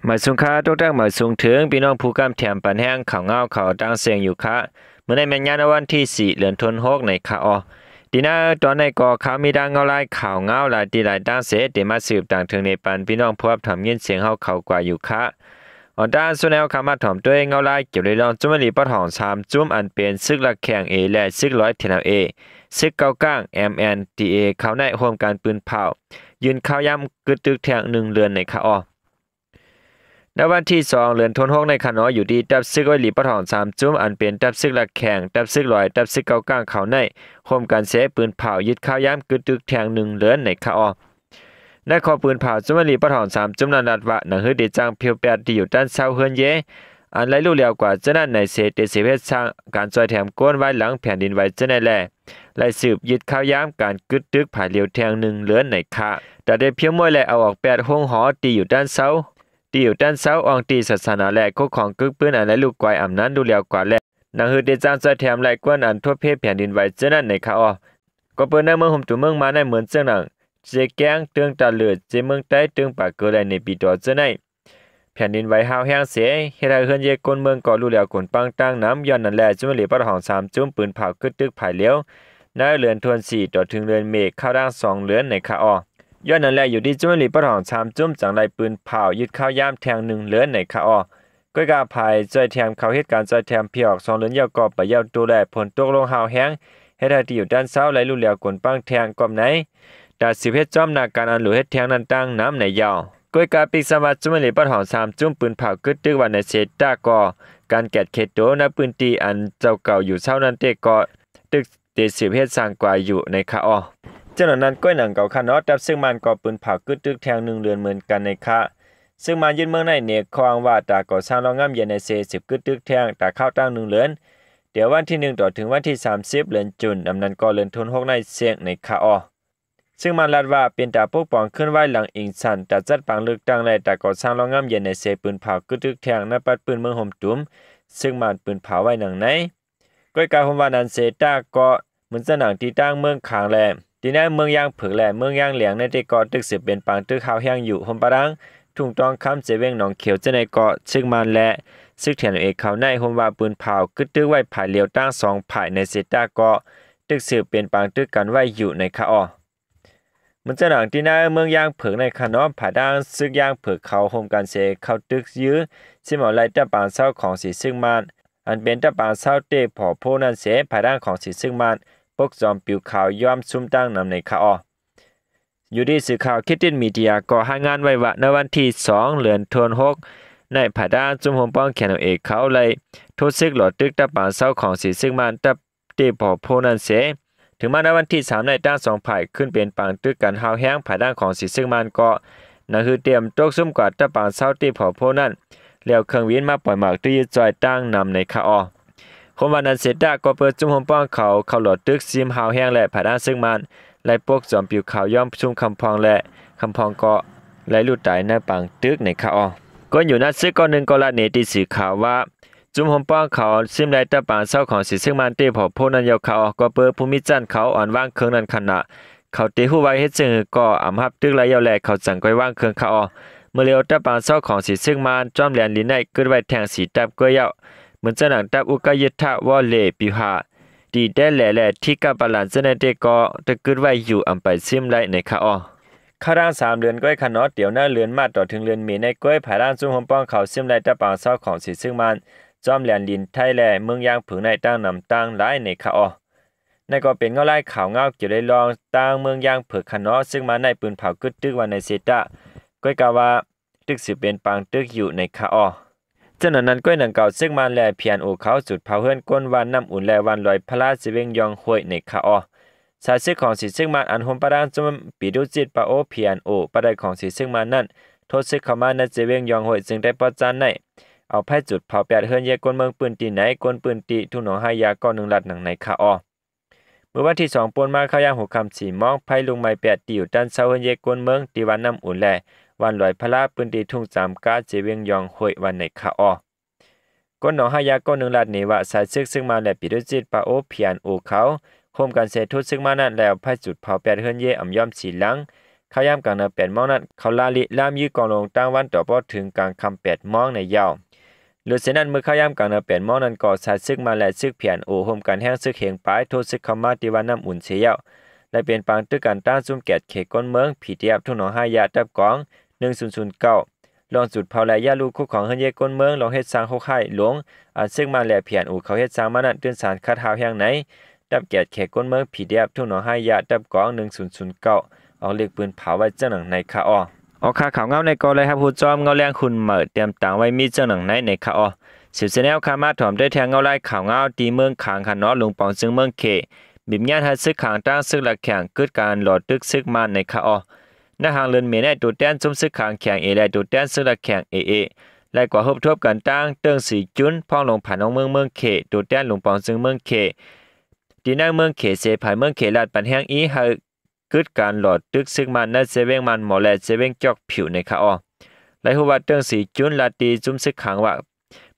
ໝາຍສູງຄ່າ ຕົກແຕ່ງໝາຍສູງເຖິງພີ່ນ້ອງຜູ້ກຳແຖມປັນແຮງຂ່າວເງົາເຂົ້າຕ່າງເສັງຢູ່ຄ່າ. ມື້ນີ້ແມ່ນຍາມວັນທີສີ່ ເດືອນທັນວາ ຫົກ ໃນຄ່າອໍ. ດີນາ ຕອນນີ້ກໍຂ່າວມີດັ່ງເງົາລາຍຂ່າວເງົາຫຼາຍທີ່ຫຼາຍຕ່າງເສດ ທີ່ມາສືບຕາງເຖິງນີ້ປັນພີ່ນ້ອງຜູ້ຮັບຖອມຍິນສຽງເຮົາເຂົ້າກວ່າຢູ່ຄ່າ. ອອນຕາງສຸດແນວຂ່າວມາຖອມດ້ວຍເງົາລາຍກ່ຽວເລື່ອງຈຸມມະລີປະທ້ອງສາມຈຸມ ອັນເປັນຊຶກລະແຂ່ງເອ ແລະ ຊຶກລອຍ ທີເອັນແອລເອ ຊຶກເກົ້າກ້າງ ເອັມເອັນທີເອ ເຂົາໃນຮ່ວມກັນປືນເຜົາ ຢືນຂ່າວຍາມກຶດຕຶກແທ່ງໜຶ່ງເດືອນໃນຄ່າອໍ. ໃນວັນທີສອງ ເດືອນທັນວາ ຫົກ ໃນຄ່ານໍ ຢູ່ທີ່ຕັບຊຶກລອຍລີປະທ້ອງສາມຈຸມ ອັນເປັນຕັບຊຶກລະແຂ່ງ ຕັບຊຶກລອຍ ຕັບຊຶກເກົ້າກ້າງເຂົາໃນ ຮ່ວມກັນເສດປືນເຜົາ ຍຶດຂ່າວຍາມກຶດຕຶກແທ່ງໜຶ່ງເດືອນໃນຄ່າອໍ. ໃນຂໍ້ປືນເຜົາ ຈຸມມະລີປະທ້ອງສາມຈຸມນັ້ນລາດວ່າ ໜັງຮືຕິຈັ່ງພຽວແປດ ທີ່ຢູ່ຕັນເຊົາເຮືອນເຢ ອັນໄຫຼລູ້ແລ້ວກວ່າເຈົ້ານັ້ນໃນເສດ ໄດ້ສືບເຮັດສ້າງການຊ່ອຍແຖມກົນໄວ້ຫຼັງແຜ່ນດິນໄຫວເຈົ້ານັ້ນແລ ໄລ່ສືບຍຶດຂ່າວຍາມການກຶດຕຶກຜາຍຫຼຽວແທ່ງໜຶ່ງເດືອນໃນຄ່າ. ຕາເດພຽວມວຍ ແລະ ເອົາອອກແປດໂຮງຫໍ ທີ່ຢູ່ຕັນເຊົາ ທີ່ຢູ່ຕັນເຊົາ ອ່ອງຕີສາສະໜາ ແລະ ຄຸ້ມຄອງກຶກປືນ ອັນໄຫຼລູກກວາຍອຳນານລູ້ແລ້ວກວ່າ ແລະ ໜັງຮືຕິຈັ່ງຊ່ອຍແຖມໄລ່ກົນອັນທົບເພແຜ່ນດິນໄຫວເຈົ້ານັ້ນໃນຄ່າອໍ. ກໍເປີດໃນເມືອງໂຮມຕຸມເມືອງມາໃນເໝືອນເຈີໜັງ ເຈແກ້ງ ເຕີງຕາເລີດ ເຈເມືອງໃຕ້ ເຕີງປາເກີ ແລະ ເນປີຕໍເຈົ້າໃນ ແຜ່ນດິນໄຫວຮ້າວແຮງເສ ເຮັດໃຫ້ເຮືອນເຢກົນເມືອງກໍລູ້ແລ້ວກົນປັງຕ່າງນຳ. ຍ້ອນນັ້ນແລ ຈຸມມະລີປະທ້ອງສາມຈຸມ ປືນເຜົາກຶດຕຶກຜາຍຫຼຽວ ໃນເດືອນທັນວາ ສີ່ ຕໍ່ເຖິງເດືອນເມ ຄາວດາງສອງເດືອນໃນຄ່າອໍ. ຍ້ອນນັ້ນແລ ຢູ່ທີ່ຈຸມມະລີປະທ້ອງສາມຈຸມ ຈັ່ງໄດ້ປືນເຜົາຍຶດຂ່າວຍາມແທ່ງໜຶ່ງເດືອນໃນຄ່າອໍ. ກ້ອຍກາພາຍຊ່ອຍແຖມເຂົ້າເຮັດການຊ່ອຍແຖມພຽວອອກສອງເດືອນແລ້ວກໍໄປເຍົາໂຕ ແລະ ຝົນຕົກລົງຮ້າວແຮງ ເຮັດໃຫ້ທີ່ຢູ່ດ້ານເຊົ້າໄຫຼລູ້ແລ້ວກົນປັງແທ່ງກອບໃນ ຕາສືບເຮັດຈອມໜ້າການອັນຫຼູເຮັດແທ່ງນັ້ນຕ່າງນຳໃນເຍົາ. ກ້ອຍກາປິກສະຫວັດຈຸມມະລີປະທ້ອງສາມຈຸມ ປືນເຜົາກຶດຕຶກວັນໃນເສດຕາກໍການແກດເຂດໂຕໃນພື້ນທີ່ອັນເຈົ້າເກົ່າຢູ່ເຊົານັ້ນເຕກໍຕຶກ ເຕສືບເຮັດສ້າງກວ່າຢູ່ໃນຄ່າອໍ. ເຈົ້າໜ້ານັ້ນ ກ້ອຍໜັງເກົ່າຄ່ານໍ ຕັບຊຶກມານກໍປືນເຜົາກຶດຕຶກແທ່ງໜຶ່ງເດືອນເໝືອນກັນໃນຄ່າ. ຊຶກມານຍຶດເມືອງໃນເນຂ້ອງວ່າ ຕາກໍ່ສ້າງລອງງາມເຢັນໃນເສ ສືບກຶດຕຶກແທ່ງຕາຄາວຕັ້ງໜຶ່ງເດືອນ ແຕ່ວັນທີໜຶ່ງຕໍ່ເຖິງວັນທີສາມສິບເດືອນຈຸນ ນຳນັ້ນກໍເດືອນທັນວາ ຫົກ ໃນເສງໃນຄ່າອໍ. ຊຶກມານລາດວ່າ ເປັນຕາປົກປ້ອງເຄື່ອນໄຫວຫຼັງອີງສັນ ຕາຈັດຕັ້ງເລືອກຕັ້ງ ແລະ ຕາກໍ່ສ້າງລອງງາມເຢັນໃນເສ ປືນເຜົາກຶດຕຶກແທ່ງ ໃນປັດປືນເມືອງໂຮມຕຸມ ຊຶກມານປືນເຜົາໄວ້ດັ່ງໃນ ກ້ອຍກາໂຮມວ່ານັ້ນເສຕາກໍ ເໝືອນຈະໜັງທີ່ຕ່າງເມືອງຄາງ ແລະ ທີ່ໃນເມືອງຢາງເຜິກ ແລະ ເມືອງຢາງແຫຼງ ໃນເຕກໍຕຶກສືບເປັນປາງຕຶກຮ້າວແຮງຢູ່ ໂຮມປະດັງ ທຸ່ງຕອງຄຳ ເຈວຽງໜອງຂຽວ ເຈົ້າໃນກໍຊຶກມານ ແລະ ຊຶກ ທີເອັນເອ ເຂົາໃນໂຮມວ່າປືນເຜົາກຶດຕຶກໄວ້ຜາຍຫຼຽວທັງສອງຝ່າຍ ໃນເສຕາກໍຕຶກສືບເປັນປາງຕຶກກັນໄວ້ຢູ່ໃນຄ່າອໍ. ເໝືອນຈະໜັງທີ່ໃນເມືອງຢາງເຜິກ ໃນຂະນອມ ຜາຍທາງຊຶກຢາງເຜິກເຂົາໂຮມກັນເສ ເຂົ້າຕຶກຢື້ ຊິມເອົາໄລ່ຕັບປາງເຊົາຂອງສີຊຶກມານ ອັນເປັນຕັບປາງເຊົາເຕພໍໂພນັ້ນເສ ຜາຍທາງຂອງສີຊຶກມານ ປົກຈອມປິວຂາວຍອມຊຸມຕັ້ງນຳໃນຄ່າອໍ. ຢູ່ທີ່ສື່ຂ່າວຄິດຕິນມີເດຍກໍລາຍງານໄວ້ວ່າ ໃນວັນທີສອງ ເດືອນທັນວາ ຫົກ ໃນຜາຍທາງຈຸມໂຮມປ້ອງ ທີເອັນເອ ເຂົາໄລ່ໂທຊຶກຫຼໍ່ຕຶກຕັບປາງເຊົາຂອງສີຊຶກມານ ຕັບ ເຕພໍໂພນັ້ນເສ ເຖິງມາໃນວັນທີສາມໃນທັງສອງຝ່າຍຂຶ້ນເປັນປາງຕຶກກັນຮ້າວແຮງ ຜາຍທາງຂອງສີຊຶກມານກໍໜັງຮືຕຽມຕົກຊຸມກວ່າຕັບປາງເຊົາເຕພໍໂພນັ້ນ ແລ້ວເຄື່ອງບິນມາປ່ອຍໝາກຕື້ຢືດຈ່ອຍຕັ້ງນຳໃນຄ່າອໍ. ໂຮມວ່ານັ້ນເສຕາກໍເປີດຈຸມໂຮມປ້ອງເຂົາ ເຂົ້າຫຼໍ່ຕຶກຊິມຮ້າວແຮງ ແລະ ຜາຍທາງຊຶກມານໄລ່ປົກຈອມປິວຂາວຍອມຊຸມຄຳພອງ ແລະ ຄຳພອງກໍໄລ່ລູດຕາຍໃນປາງຕຶກໃນຄ່າອໍ. ຄົນຢູ່ນາຊຶກກ່ອນໜຶ່ງກໍລາຍງານໃນທີ່ສື່ຂ່າວວ່າ ຈຸມໂຮມປ້ອງເຂົາຊິມໄລ່ຕັບປາງເຊົາຂອງສີຊຶກມານເຕພໍໂພນັ້ນເຍົາຄ່າອໍ ກໍເປີດພູມິຈັນເຂົາອ່ອນວາງເຄື່ອງນັ້ນຂະນະ ເຂົາເຕຮູ້ວ່າເຮັດຈັ່ງໃດກໍອຳຮັບຕຶກໄລ່ເຍົາ ແລະ ເຂົາຈັ່ງກອຍວາງເຄື່ອງຄ່າອໍ. ເມື່ອລຽວຕັບປາງເຊົາຂອງສີຊຶກມານຈອມແລນລິນໃນກຶດໄວ້ແທ່ງສີຕັບກອຍເຍົາ ເໝືອນຈະໜັງຕັບອຸກະຍຸດທະວໍເລປິວຫາ ຕີແຕແຫຼ ແລະ ທີກະປະລານເຈົ້າໃນເຕກໍຕຶກກຶດໄວ້ຢູ່ອຳໄປຊິມໄລ່ໃນຄ່າອໍ. ຄາວດາງສາມເດືອນກ້ອຍຂະໜອດ ຕຽວໃນເດືອນມາດຕໍ່ເຖິງເດືອນເມໃນກ້ອຍ ຜາຍທາງຈຸມໂຮມປ້ອງເຂົາຊິມໄລ່ຕັບປາງເຊົາຂອງສີຊຶກມານ ຈອມແລນລິນໄທ ແລະ ເມືອງຢາງເຜິກໃນຕັ້ງນຳຕັ້ງຫຼາຍໃນຄ່າອໍ. ນັ້ນກໍເປັນເງົາລາຍຂ່າວເງົາກ່ຽວໄດ້ລອງຕາງເມືອງຢາງເຜິກຂະໜອດ ຊຶກມານໃນປືນເຜົາກຶດຕຶກວ່າໃນເສຕາ ກ້ອຍກາວ່າ ຕຶກສືບເປັນປາງຕຶກຢູ່ໃນຄ່າອໍ. ເຈົ້າໜ້ານັ້ນກ້ອຍໜັງເກົ່າຊຶກມານ ແລະ ພີເອັນໂອ ເຂົາຈູດເຜົາເຮືອນກົ້ນບ້ານນ້ຳອຸ່ນ ແລະ ບ້ານລອຍພະລາ ເຈວຽງຢອງຫ້ວຍໃນຄ່າອໍ. ສາຍຊຶກຂອງສີຊຶກມານ ອັນໂຮມປະດັງຈຸມປີດູຈິດປາໂອ ພີເອັນໂອ ປະໄດຂອງສີຊຶກມານນັ້ນ ໂທຊຶກເຂົ້າມາໃນເຈວຽງຢອງຫ້ວຍ ຈຶ່ງໄດ້ປະຈານໃນ ເອົາໄຟຈູດເຜົາແປດເຮືອນເຢ ຄົນເມືອງພື້ນທີ່ໃນ ຄົນພື້ນທີ່ ທຸງໜອງໄຮຢາ ກໍໜຶ່ງລັດໜັງໃນຄ່າອໍ. ມື້ວັນທີສອງ ປົນມາເຂົ້າຍາມຫົວຄ່ຳສີ່ໂມງ ໄຟລຸກໄໝ້ແປດທີ່ຢູ່ຕັນເຊົາເຮືອນເຢ ຄົນເມືອງ ທີ່ບ້ານນ້ຳອຸ່ນ ແລະ ບ້ານລອຍພະລາ ພື້ນທີ່ທຸງຈາມກາ ເຈວຽງຢອງຫ້ວຍ ວັນໃນຄ່າອໍ. ຄົນໜອງໄຮຢາ ກໍໜຶ່ງລັດນີ້ວ່າ ສາຍຊຶກຊຶກມານ ແລະ ປີໂດຈິດປາໂອ ພີເອັນໂອ ເຂົາ ໂຮມກັນເສໂທຊຶກມານັ້ນ ແລ້ວໄຟຈູດເຜົາແປດເຮືອນເຢ ອຳຍອມສີ່ຫຼັງ ເຂົ້າຍາມກາງເໜືອແປດໂມງນັ້ນ ເຂົາລາລິລາມຢື້ອກອງລົງຕາງວັນຕໍ່ ພໍເຖິງກາງຄ່ຳແປດໂມງໃນຍາວ. ຫຼືເຊັ່ນນັ້ນ ເມື່ອເຂົ້າຍາມກາງເໜືອແປດໂມງນັ້ນກໍ ຊາຍຊຶກມານ ແລະ ຊາຍຊຶກ PNO ຮ່ວມກັນແຮງຊຶກເຮງປາຍ ໂທດຊຶກເຂົ້າມາທີ່ວັດນ້ຳອຸ່ນເສຍແລ້ວ ແລະ ເປັນປາງຕຶກກັນຕາງຊຸມແກດເຂດກົນເມືອງ PDF ທົ່ງໜອງຮາຍາ ຕັບກອງ ໜຶ່ງສູນສູນເກົ້າ ລວງຈູດເຜົາ ແລະ ຢາລູກຄຸກຂອງເຮືອນເຢກົນເມືອງ ລອງເຮັດສ້າງໂຮກຮ້າຍຫຼວງ ອັນຊຶກມານ ແລະ PNO ເຂົາເຮັດສ້າງມານັ້ນ ຕື່ນສານຂັດຫ້າວແຮງໃນ ຕັບແກດເຂດກົນເມືອງ PDF ທົ່ງໜອງຮາຍາ ຕັບກອງ ໜຶ່ງສູນສູນເກົ້າ ອອກລິກປືນເຜົາໄວ້ເຈົ້າໜັງໃນຄະອໍ. ອອກຄ່າຂ່າວເງົາໃນກໍໄດ້ຮັບຮູ້ຈ້ອມເງົາແລງຮຸ່ນໃໝ່ ຕຽມຕາງໄວ້ມີເຈົ້າໜັງໃນໃນຄະອໍ. ສືບເສຍແນວຄາມາຖອມດ້ວຍແທງເງົາລາຍຂ່າວເງົາທີ່ເມືອງຄາງຄະເນາະ ຫຼວງປອງເຊິ່ງເມືອງເຂ ບີບຍານໃຫ້ຊຶກຄາງຕາງຊຶກລະແຂ່ງ ກຶດການຫຼໍ້ຕຶກຊຶກມານໃນຄະອໍ. ໃນຫາງເດືອນເມໃນ ໂຕແທນຊຸມຊຶກຄາງແຂງເອ ແລະ ໂຕແທນຊຶກລະແຂ່ງເອເອ ໄດ້ກວ່າຮົບທົບກັນຕາງ ເຕີງສີຈຸນ ພ້ອງຫຼວງຜານອງເມືອງເມືອງເຂ ໂຕແທນຫຼວງປອງເຊິ່ງເມືອງເຂ ທີ່ໃນເມືອງເຂເສ ພາຍເມືອງເຂລາດປັນແຮງອີໃຫ້ ກຶດການຫຼໍ້ຕຶກຊຶກມານໃນເຊເວັງມານໝໍ ແລະ ເຊເວັງຈອກຜິວໃນຄະອໍ. ໄດ້ຮູ້ວ່າເຕີງສີຈຸນລາຕີຊຸມຊຶກຄາງວ່າ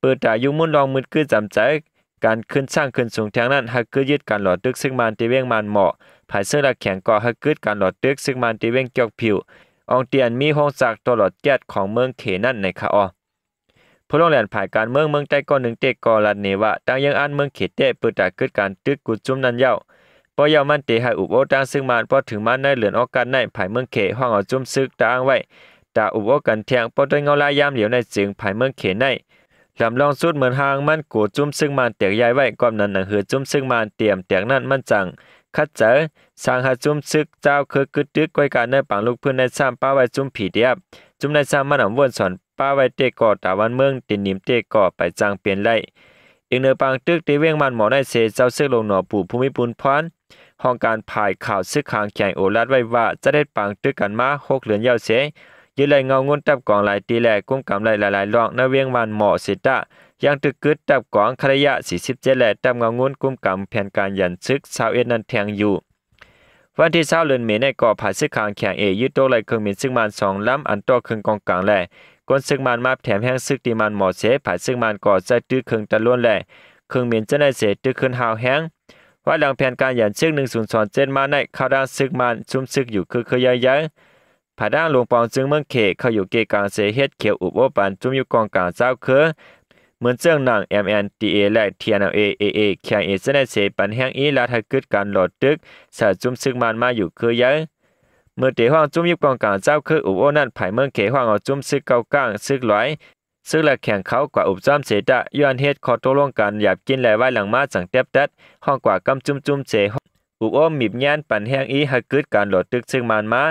ເປີດຕາຢູ່ມຸນລອງມືດກື້ຈຳໃຈ ການຂຶ້ນສ້າງຂຶ້ນສູງແທງນັ້ນ ໃຫ້ກຶດຍຶດການຫຼໍ້ຕຶກຊຶກມານທີ່ເວງມານໝໍ ພາຍເຊີງລະແຂງກໍໃຫ້ກຶດການຫຼໍ້ຕຶກຊຶກມານທີ່ເວງຈອກຜິວ ອອງຕຽນມີໂຮງຈັກຕໍ່ຫຼອດແກັດຂອງເມືອງເຂນັ້ນໃນຄະອໍ. ຜູ້ລົງແລ່ນຝ່າຍການເມືອງເມືອງໃຕ້ກໍໜຶ່ງເຕະກໍລັດເນວ່າ ຕາງເຍືອງອັນເມືອງເຂເຕະ ເປີດຕາກຶດການຕຶກກຸດຈຸມນັ້ນແລ້ວ ພໍຍາວມັນເຕໃຫ້ອຸບໂອຕາງຊຶກມານ ພໍເຖິງມາໃນເດືອນອອກກັດໃນ ພາຍເມືອງເຂຮ້ອງເອົາຈຸມຊຶກຕາອ້າງໄວ້ ຕາອຸບໂອກັນແທງ ພໍດ້ວຍເງົາລາຍຍາມຫຼຽວໃນຈຶ່ງ ພາຍເມືອງເຂໃນ ລຳລອງສຸດເໝືອນຫ່າງມັນໂກຈຸມຊຶກມານແຕກຢາຍໄວ້ ກ່ອນນັ້ນໜັງເຮືອຈຸມຊຶກມານຕຽມແຕກນັ້ນ ມັນຈັ່ງຂັດໃຈ ສັ່ງໃຫ້ຈຸມຊຶກເຈົ້າຄືກຶດຕຶກ ກ້ອຍການໃນປາງລຸກພື້ນໃນຊ້ຳປະໄວ້ຈຸມ PDF ຈຸມໃນຊ້ຳມັນອຳວົນສອນ ປະໄວ້ເຕະກໍຕາວັນເມືອງ ເຕັນນິມເຕະກໍໄປຈັ່ງເປັນໄລ. ອີກເໜືອປາງຕຶກທີ່ເວງມານໝໍໃນເຊ ເຈົ້າຊຶກຫຼວງໜໍປູ່ ພູມິບຸນພອນ ຫ້ອງການຝ່າຍຂ່າວຊຶກຄາງແຂງໂອລາດໄວ້ວ່າ ຈະເຮັດປາງຕຶກກັນມາຫົກເດືອນແລ້ວເຊ ຍຶດໄດ້ເງົາງຸນຕັບກອງຫຼາຍຕີ ແລະ ກຸມກຳໄດ້ຫຼາຍໆລ່ອງໃນເວງມານໝໍເຊຕະ ຍັງຕຶກກຶດຕັບກອງຄະໄລຍະສີ່ສິບເຈັດ ແລະ ຕັບເງົາງຸນກຸມກຳແຜນການຢັນຊຶກຊາວເອັດນັ້ນແທງຢູ່. ວັນທີຊາວເດືອນເມໃນກໍ ຝ່າຍຊຶກຄາງແຂງເອ ຍຶດຕົກໄດ້ເຄື່ອງບິນຊຶກມານສອງລຳ ອັນຕໍ່ເຄື່ອງກອງກາງ ແລະ ກົນຊຶກມານມາແຖມແຮງຊຶກທີ່ມານໝໍເສ ຝ່າຍຊຶກມານກໍໃຊ້ຕື້ເຄື່ອງຕະໂລນ ແລະ ເຄື່ອງບິນເຈົ້າໃນເສ ຕຶກຂຶ້ນຫ້າວແຮງ. ວ່າຫຼັງແຜນການຢັນຊຶກໜຶ່ງສູນສອງເຈັດມາໃນ ຂ່າວທາງຊຶກມານຊຸມຊຶກຢູ່ຄືຄືໃຫຍ່ໆ ຜາດາງຫຼວງປອງເຊິ່ງເມືອງເຂ ເຂົ້າຢູ່ເກກາງເສ ເຮັດຂຽວອຸບໂອປັນຈຸມຢູ່ກອງກາງເຈົ້າຄື ເໝືອນເຊິ່ງໜັງ MNDAA ແລະ TNLA AA ແຂງເອເຊນເສ ປັນແຮງອີລາດໃຫ້ກຶດການຫຼໍ້ຕຶກ ສາຍຈຸມຊຶກມານມາຢູ່ຄືໃຫຍ່ ເມື່ອເຕະຮ້ອງຈຸມຢູ່ກອງກາງເຈົ້າຄືອຸບໂອນັ້ນ ພາຍເມືອງເຂຮ້ອງເອົາຈຸມຊຶກເກົ້າກ້າງ ຊຶກຫຼອຍ ຊຶກລະແຂງເຂົາກວ່າອຸບຈອມເສຕະ ຍ້ອນເຮັດຂໍ້ຕົກລົງກັນຢາບກິນ ແລະ ວາຍຫຼັງມາຈັ່ງແຕັບແຕັດ ຮ້ອງກວ່າກຳຈຸມຈຸມເສ ອຸບໂອມີບຍານປັນແຮງອີໃຫ້ກຶດການຫຼໍ້ຕຶກຊຶກມານມາ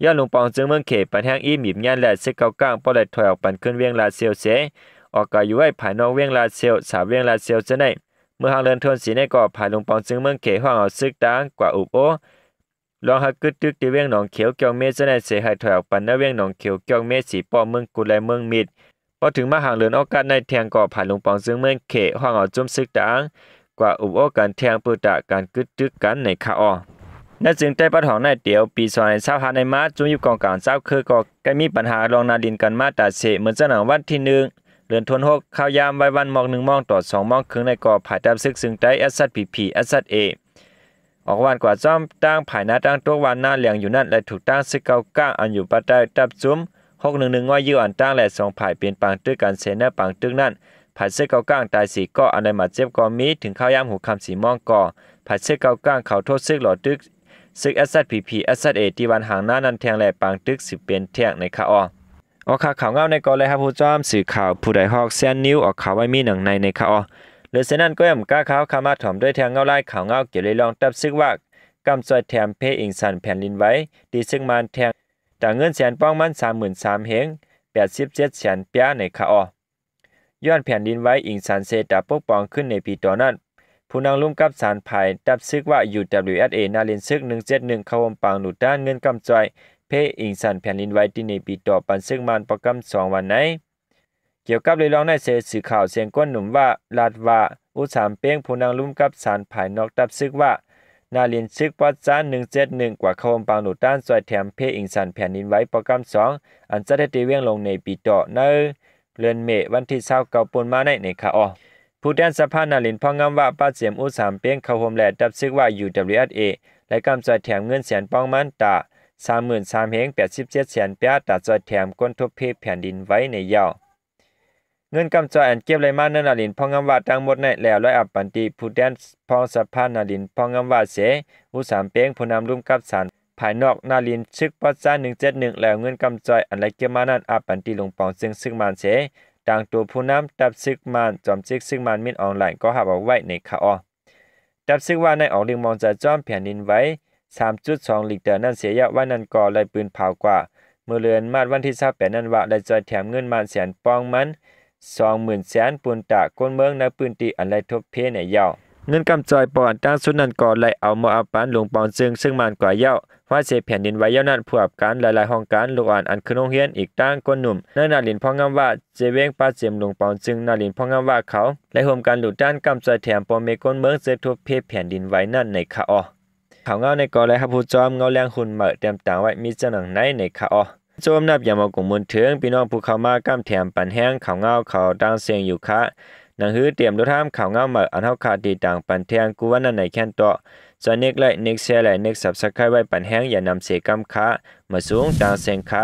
ຍ້ອນຫຼວງປອງເຊິ່ງເມືອງເຂ ປັນແຮງອີມີບຍານ ແລະ ຊຶກເກົ້າກ້າງ ບໍ່ໄດ້ຖອຍອອກປັນຄືນວຽງລາດຊຽວເສ ອອກກາຢູ່ໄວ້ພາຍນອກວຽງລາດຊຽວ ສາວວຽງລາດຊຽວເຈົ້າໃນ ເມື່ອຫາງເດືອນທວນສີໃນກໍ ພາຍຫຼວງປອງເຊິ່ງເມືອງເຂ ຮ້ອງເອົາຊຶກຕ່າງກວ່າອຸບໂອ ລອງໃຫ້ກຶດຕຶກທີ່ວຽງໜອງຂຽວ ກຽວເມ ເຈົ້າໃນເສ ໃຫ້ຖອຍອອກປັນໃນວຽງໜອງຂຽວ ກຽວເມ ສີປ້ອມ ເມືອງກຸດ ແລະ ເມືອງມິດ ພໍເຖິງມາຫາງເດືອນອອກກັດໃນແທງກໍ ພາຍຫຼວງປອງເຊິ່ງເມືອງເຂ ຮ້ອງເອົາຈຸມຊຶກຕ່າງກວ່າອຸບໂອກັນແທງ ເປີດຕາການກຶດຕຶກກັນໃນຄະອໍ. ໃນເຊິ່ງໃຕ້ປັດຫ້ອງໃນ ແຕ່ປີສອງພັນຊາວຫ້າໃນມາ ຈຸມຢູ່ກອງກາງເຈົ້າຄືກໍ ໄດ້ມີບັນຫາລອງນາລິນກັນມາຕາເສ ເໝືອນເຈົ້າໜັງວັນທີໜຶ່ງ ເດືອນທວນຫົກ ຂ່າວຍາມໄວວັນໝອກໜຶ່ງໂມງຕໍ່ສອງໂມງເຄິ່ງໃນກໍ ຝ່າຍທັບຊຶກເຊິ່ງໃຕ້ SSPP SSA ອອກຫວ່ານກວ່າຈອມຕາງຜາຍນາຕາງຕົກຫວ່ານນາແຫຼງຢູ່ນັ້ນ ແລະ ຖືກຕາງຊຶກເກົ້າກ້າງ ອັນຢູ່ປາກໃຕ້ຕັບຈຸມຫົກໜຶ່ງໜຶ່ງງໍ້ຢື້ອອນຕາງ ແລະ ສອງຝ່າຍເປັນປາງຕຶກກັນເສ ໃນປາງຕຶກນັ້ນ ຝ່າຍຊຶກເກົ້າກ້າງຕາຍສີ່ກໍ ອັນໄດ້ບາດເຈັບກໍມີ ເຖິງຂ່າວຍາມຫົວຄ່ຳສີ່ໂມງກໍ ຝ່າຍຊຶກເກົ້າກ້າງເຂົ້າໂທດຊຶກຫຼໍ້ຕຶກ ຊຶກ SSPP SSA ທີ່ຫວ່ານຫາງນານັ້ນແທງ ແລະ ປາງຕຶກສືບເປັນແທງໃນຄະອໍ. ອອກຂ່າວ ຂ່າວເງົາໃນກໍໄດ້ຮັບຮູ້ຈອມສື່ຂ່າວຜູ້ໃດຮອກແຊນນິວ ອອກຂ່າວໄວ້ມີໜັງໃນໃນຄະອໍ. ຫຼືເຊັ່ນນັ້ນກໍຢ່າມກ້າຂ່າວຄາມາຖອມດ້ວຍແທງເງົາລາຍຂ່າວເງົາກ່ຽວເລື່ອງຕັບຊຶກວ່າ ກຳຊ່ອຍແຖມເພອິງສັນແຜ່ນດິນໄຫວ ຕີຊຶກມານແທງ ຕາເງິນແສນປອງມັນສາມໝື່ນສາມເຮງ ແປດສິບເຈັດແສນປຽໃນຄະອໍ. ຍ້ອນແຜ່ນດິນໄຫວອິງສັນເສຕາປົກປ້ອງຂຶ້ນໃນປີຕໍ່ນັ້ນ ຜູ້ນັ່ງລຸ່ມກັບສານພາຍຕັບຊຶກວ່າ UWSA ນາລິນຊຶກ ໜຶ່ງເຈັດໜຶ່ງ ເຂົ້າຮ່ວມປາງລູກຕ້ານເງິນກຳຈ່ອຍເພອິງສັນແຜ່ນດິນໄຫວທີ່ເນປີຕໍ ປັນຊຶກມານປະກຳສອງວັນໃນ. ກ່ຽວກັບເລື່ອງໃນເສ ສື່ຂ່າວສຽງກົ້ນໜຸ່ມວ່າ ລາດວ່າ ອຸສາມເປງ ຜູ້ນັ່ງລຸ່ມກັບສານພາຍນອກຕັບຊຶກວ່າ ນາລິນຊຶກປອດຈານ ໜຶ່ງເຈັດໜຶ່ງ ກວ່າເຂົ້າຮ່ວມປາງລູກຕ້ານຊ່ອຍແຖມເພອິງສັນແຜ່ນດິນໄຫວປະກຳສອງ ອັນຈັດເຮັດທີ່ວຽງລົງເນປີຕໍ ໃນ ເດືອນເມ ວັນທີຊາວເກົ້າ ປົນມາໃນໃນຄະອໍ. ຜູ້ແທນສະພານາລິນພອງງາມວ່າ ປະເຈມອຸສາມເປງເຂົ້າຮ່ວມ ແລະ ຕັບຊຶກວ່າ UWSA ແລະ ກຳຊ່ອຍແຖມເງິນແສນປອງມັນຕາ ສາມໝື່ນສາມເຮງແປດສິບເຈັດແສນປາຍ ຕາຊ່ອຍແຖມຄົນທົບເພແຜ່ນດິນໄຫວໃນເຍົາ. ເງິນກຳຈອຍອັນເກັບໄດ້ມາໃນນາລິນພອງງາມວາທັງໝົດນັ້ນ ແລ້ວລອຍອັບປັນທີ່ຜູ້ແທນພອງສະພານາລິນພອງງາມວາເສ ອູສາມເປັງ ຜູ້ນຳລຸ່ມກັບສານພາຍນອກນາລິນຊຶກປອດຊານໜຶ່ງເຈັດໜຶ່ງ ແລ້ວເງິນກຳຈອຍອັນໄດ້ເກັບມານັ້ນ ອັບປັນທີ່ຫຼວງປອງຊຶງຊຶກມານເສ ຕາງໂຕຜູ້ນຳ ຕັບຊຶກມານ ຈອມເຈັກຊຶກມານ ມິນອອງຫຼາຍ ກໍຮັບເອົາໄວ້ໃນຄະອໍ. ຕັບຊຶກວ່າໃນອອກລິກມອງຈາຈອມແຜ່ນດິນໄຫວ ສາມຈຸດສອງລິກເຕີນັ້ນເສຍາວ ວ່ານັ້ນກໍໄດ້ປືນເຜົາກວ່າ ເມື່ອເດືອນມາດວັນທີຊາວແປດນັ້ນວ່າ ໄດ້ຈອຍແຖມເງິນມານແສນປອງມັນ ສອງໝື່ນແສນ ປຸນຕາຄົນເມືອງໃນພື້ນທີ່ອັນໄດ້ທົບເພໃນເຍົາ. ເງິນກຳຈອຍປອນຕາງສຸດນັ້ນກໍໄດ້ເອົາມອບອັບປັນຫຼວງປອງຊຶງຊຶກມານກວ່າເຍົາ. ວ່າເສແຜ່ນດິນໄຫວເຍົານັ້ນ ພວກການຫຼາຍໆຫ້ອງການ ລູກອ່ອນອັນຂຶ້ນໂຮງຮຽນ ອີກທັງຄົນໜຸ່ມໃນນາລິນພອງງາມວາ ເຈເວງປາເຈັມ ຫຼວງປອງຊຶງນາລິນພອງງາມວາເຂົາ ໄດ້ຮ່ວມກັນລຸດດັນກຳຈອຍແຖມພໍ່ແມ່ຄົນເມືອງເຈັບທຸບເພແຜ່ນດິນໄຫວນັ້ນໃນຄະອໍ. ຂ່າວເງົາໃນກໍໄດ້ຮັບຮູ້ຈອມເງົາແລງຮຸ່ນໃໝ່ແຕ້ມຕ່າງໄວ້ມີຈຳນຳໃນໃນຄະອໍ. ໂຈມນັບຢ່າມາກົງມູນເຖິງ ພີ່ນ້ອງຜູ້ເຂົ້າມາກຳແຖມປັນແຮງຂ່າວເງົາເຂົາຕ່າງເສັງຢູ່ຄະ. ໜັງສືຕຽມໂດທາມຂ່າວເງົາໃໝ່ ອັນເຮົາຄາຕິດຕາມປັນແທງກູວັນນັ້ນໃນແຄນເຕາະ ຈອຍເນັກໄລ້ ເນັກແຊ ແລະ ເນັກຊັບສະໄຄໄວ້ປັນແຮງ ຢ່ານຳເສກຳຄະ. ມາສູງຕ່າງເສັງຄະ.